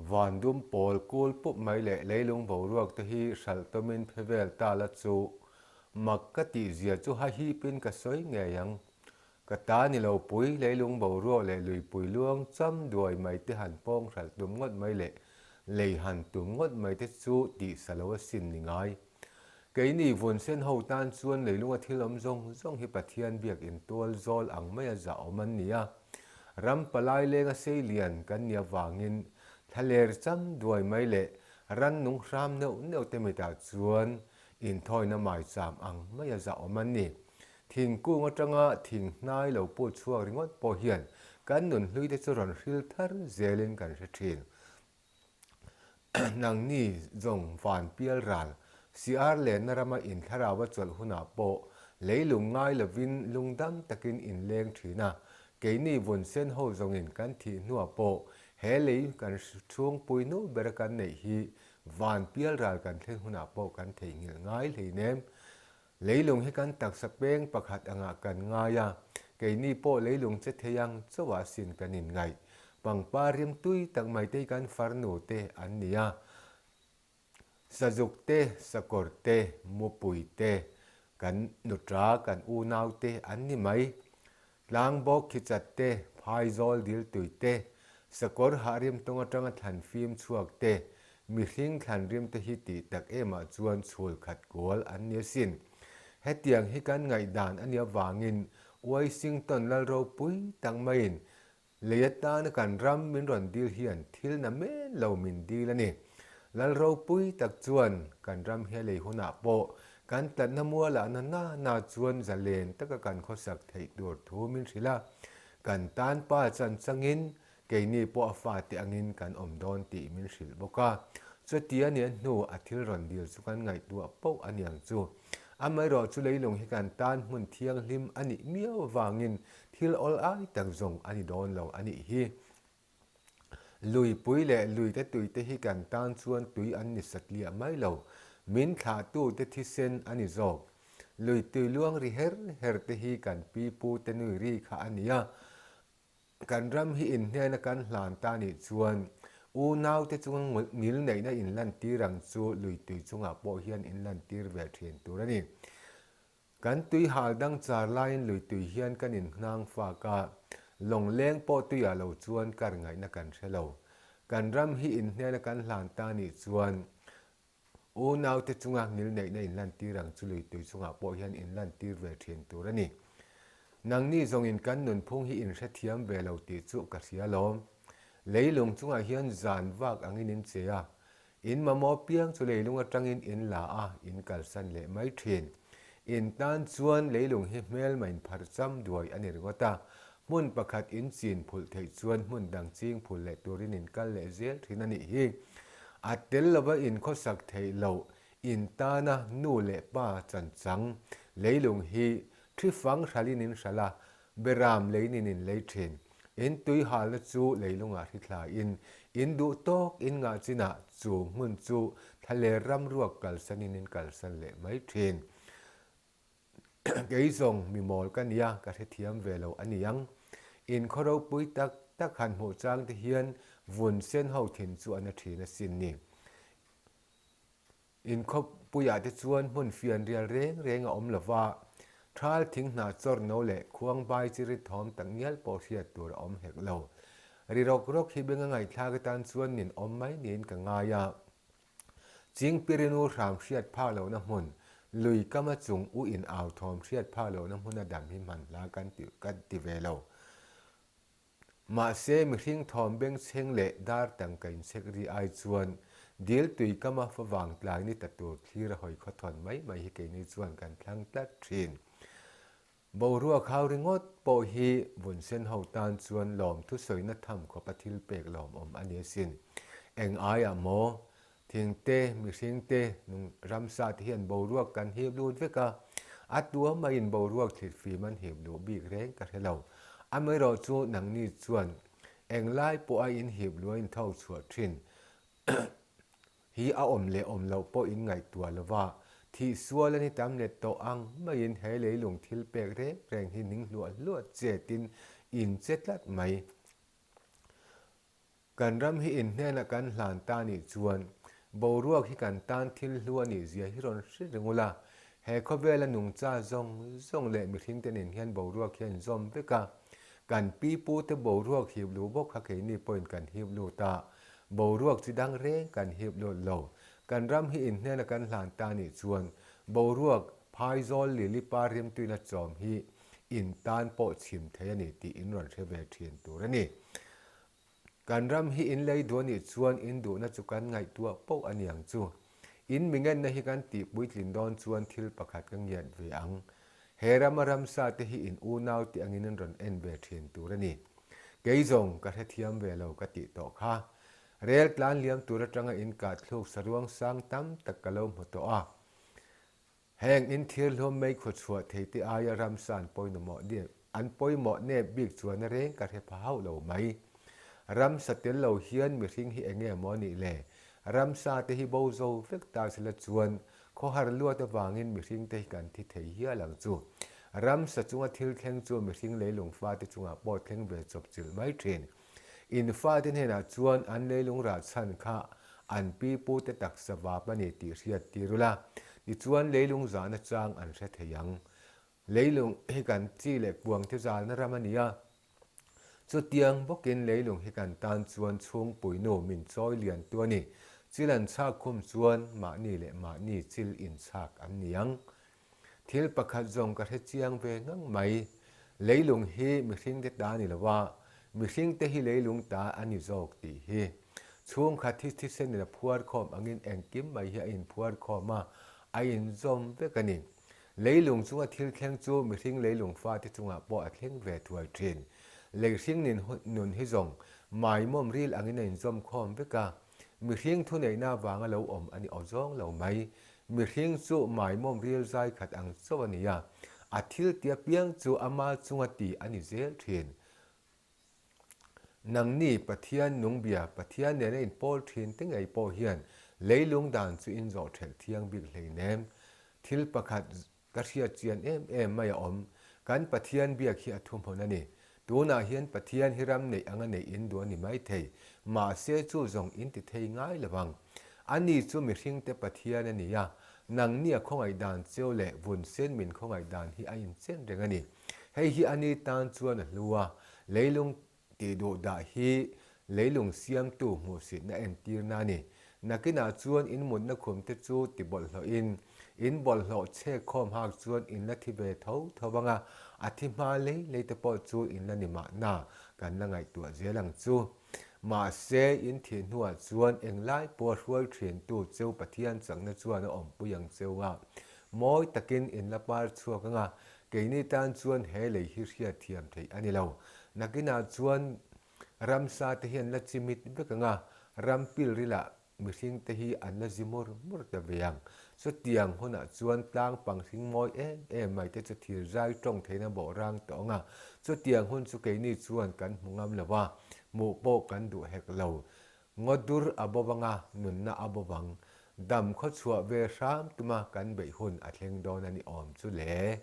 Van dum pawl kul pup mai leh leilung boruak te hi hralh tawmin phe vel ta la chu mak ka tih zia chu hahipin ka sawi ngei ang. Ka ta ni lo pui leilung boruak leh luipui luang cham duai mai te han pawng hralh tum ngawt mai leh lei han tum ngawt mai te chu tih sa lo asin ni ngai. Keini vun sen ho tan chuan leilunga thil awm zawng zawng hi Pathian biak intual zawl ang maia zah awm an ni a. Ram palai lenga sei lian kan nih avangin thlaler cham duai mai leh rannung hram neuh neuh te mitah chuan inthawina maicham ang maia zah awm an ni. Thingkung atanga thing hnai lo put chhuak ringawt pawh hian kan nun hlui te chu rawn hril thar zelin kan hre thin. Nangni zawng van pial ral, CR lenna rama in thlarau a chawlh hunah pawh leilung ngai lovin lungdam takin in leng thin a, keini vun sen ho zawngin kan thih hnuah pawh he lei kan chhungpui nu bera kan neih hi van pial ral kan thlen hunah pawh kan theihnghilh ngai hleinem. Leilung hi kan taksa peng pakhat angah kan ngai a, keini pawh leilung che thei ang chauhah sin kan inngaih. Pangpar rim tui tak mai te hi kan farnu te an ni a, sazuk te, sakawr te, mupui te, kan nutra, kan unau te an ni mai. Tlangbawk khichat te, phaizawl dil tui te, sakawr hah rim tung atanga thlan fim chhuak te, mihring thlan rim te hi tih tak emah chuan chhul khat kual an ni asin. Hetiang hi kan ngaihdan a nih avangin Washington lal ropui tak maiin lei atana kan ram min rawn dil hian thil na men lo min dil a ni. Lal ropui tak chuan kan ram hi a lei hunah pawh Kan tlatna mualah na na na chuan zalen taka kan khawsak theih tur thu min hrilh a, kan tan pa chan changin keini pawh a fate angin kan awm dawn tih min hrilh bawk a. Chuti a nia hnu a thil rawn dil chu kan ngaihtuah poh a niang chu. Amaherawh chu leilung hi kan tan hmun thianghlim a nih miau avangin thil awl ai tak zawng a ni dawn lo a nih hi. Luipui leh luite tuite hi kan tan chuan tui an ni satliah mai lo, min thlahtute thisen a ni zawk. Lui tui luang ri her her te hi kan pi pu te nui ri kha a ni a, kan ram hi inhnena kan hlan ta nih chuan unaute chunga ngil neihna inlantir ang chu lui tui chungah pawh hian inlantir ve thin tur a ni. Kan tui hal dang char laiin lui tui hian kan inhnang fak a, lawng leng pawh tuiah lo chuan kar ngaihna kan hre lo. Kan ram hi inhnena kan hlan ta nih chuan unaute chunga ngil neihna inlantir ang chu lui tui chungah pawh hian inlantir ve thin tur a ni. Nangni zawngin kan nunphung hi inhrethiam ve lo tih chu ka hria lawm. Leilung chungah hian zan vak angin in che a, In mamawh piang chu leilung atangin in la a, in kalsan leh mai thin. In tan chuan leilung hi hmelma in phar cham duai a ni ringawt a, hmun pakhat in chin phulh theih chuan hmun dang ching phul leh turin in kal leh zel thin a nih hi. A tel lova in khawsak theih loh, in tana nu leh pa chanchang leilung hi thi fang hralhin in hralh a, Beram leinin in lei thin. In tui halna chu leilungah hri thlain, in duh tawk in ngah chinah chu hmun chu thlaler ram ruak kalsanin in kalsan leh mai thin. Kei zawng mi mawl ka nia, ka hrethiam ve lo a niang. In khaw ropui tak tak han hmuh chang te hian vun sen ho thin chu a na thin asin ni. Inkhawppuiah te chuan hmun fian rial reng reng a awm lo va, thal thing hnah chawr no leh khuang bai chi ri thawm tak ngial pawh hriat tur a awm hek lo. Ri rawk rawk hi benga ngaihthlak atan chuan nin awm mai niin ka ngai a. Chingpirinu hram hriat phak lohna hmun, lui kama chung u in au thawm hriat phak lohna hmuna dam hi hman hla kan ti kan ti ve lo. Mahse, mihring thawm bengchheng leh dar tangka inchhek ri ai chuan dil tui kama favang tlai ni ta tur thlir a hawi khawthawn mai mai hi keini chuan kan thlang tlat thin. Boruak hau ringawt pawh hi vun sen ho tan chuan lawm thusawina tham khawpa thil pek lawmawm a ni asin. Eng aiah maw? Thing te, mihring te, nung ramsa te hian boruak kan hip lut vek a, a tua maiin boruak thlit fim an hip luh bik reng ka hre lo. Amaherawh chu nangni chuan englai pawh a in hip luh a in thawk chhuah thin hi a awm leh awm loh pawh in ngaihtuah lo va, thih sual a ni tam let tawh ang maiin he leilung thil pek reng reng hi ning hluah hluah chetin in che tlat mai. Kan ram hi in hnena kan hlan ta nih chuan boruak hi kan tan thil hlu a nih zia hi rawn hre reng ula, he khawvela nungcha zawng zawng leh mihringte nen hian boruak hi a inzawm vek a, kan pi pute boruak hip luh bawk kha keini pawhin kan hip lut a, boruak chi dang reng kan hip lut lo. Kan ram hi in hnena kan hlan ta nih chuan boruak phaizawl lili par rimtuina chawm hi in tan pawh chhim thei a ni tih in rawn hre ve thin tur a ni. Kan ram hi in lei duh a nih chuan in duhna chu kan ngaihtuah poh a niang chu. In mingenna hi kan tih puitlin dawn chuan thil pakhat ka ngiat ve ang. He rama ramsa te hi in unau tih angin an rawn en ve thin tur a ni. Kei zawng ka hrethiam ve lo ka tih tawh kha. Rel tlan liam tur atanga in kah thluk saruang sang tam tak ka lo hmu tawh a. Heng in thirhlawm mei khawchhuah thei te aia ramsa an pawinawmawh nep an pawimawh nep bik chuan a reng ka hre pha hauh lo mai. Ramsa tel lo hian mihring hi enge maw nih le? Ramsa te hi bo zo vek ta sela chuan khawhar luat avangin mihring te hi kan thi thei hial ang chu. Ramsa chunga thil thleng chu mihring leilung fate chungah pawh thleng ve chawp chilh mai thin. In fate hnenah chuan an leilung rah chhan kha an pi pute taksa vap a ni tih hriat tir ula, tichuan leilung zahna chang an hre thei ang. Leilung hi kan chi leh kuangte zalna ram a ni a, chutiang bawkin leilung hi kan tan chuan chhungpuinu min chawi liantu a ni. Chil an chhak khum chuan mahni leh mahni chil inchhak an ni ang. Thil pakhat zawng ka hre chiang ve ngang mai. Leilung hi mihringte ta ni lo a, mihringte hi leilung ta a ni zawk tih hi. Chhungkhat hi thisenin a phuar khawm angin engkim mai hi a inphuar khawm a, a inzawm vek a ni. Leilung chunga thil thleng chu mihring leilung fate chungah pawh a thleng ve thuai thin. Leihring nun hi zawng maimawm ril angin a inzawm khawm vek a, Mihring thuneihna avanga lo awm a ni aw zawng lo mai. Mihring chu maimawm ril zai khat ang chauh a ni a, a thil ti apiang chu ama chunga ti a ni zel thin. Nangni Pathian nungbia Pathian nena inpawl thin te ngei pawh hian leilung dan chu in zawh thelh thiang bik hleinem. Thil pakhat Ka hriat chian em em mai a awm. Kan Pathian biak hi a thuhmun a ni. Tunah hian Pathian hi ram neih anga neih in duh a ni mai thei. Mahse chu zawng in ti thei ngai lo ang. Ani chu mihringte Pathian a ni a, nangni a khawngaih dan cheu leh vun sen min khawngaih dan hi a inchen reng a ni. Hei hi ani tan chuan a hlu a, leilung Tih duh dah hi leilung siamtu hmuhsitna entirna a ni. Nakinah chuan in mutna khumte chu ti bawlhhlawhin, in bawlhhlawh chhek khawm hak chuan in la thi ve tho tho vang a, a thi hma lei lei te pawh chu in la ni mahna kan la ngaihtuah zel ang chu. Mahse, in thih hnuah chuan englai pawha hruai thiantu cheu Pathian chakna chuan a awmpui ang cheu a, mawi takin in la par chhuak ang a, Keini tan chuan he lei hi hriat thiam theih a ni lo. Nakinah chuan ramsa te hi an la chimit vek ang a, ram pilrilah mihring te hi an la zi mur mur ta ve ang. Chutiang hunah chuan tlang panghring mawi em em mai te chu thir zai tawng theihna bawh rang tawh ang a, chutiang hun chu keini chuan kan hmu ngam lo a, hmuh pawh kan duh hek lo. Ngaw dur a bo vang a, nunna a bo vang. Dam khaw chhuah ve hram tuma kan beih hun a thleng dawn a ni awm chu le.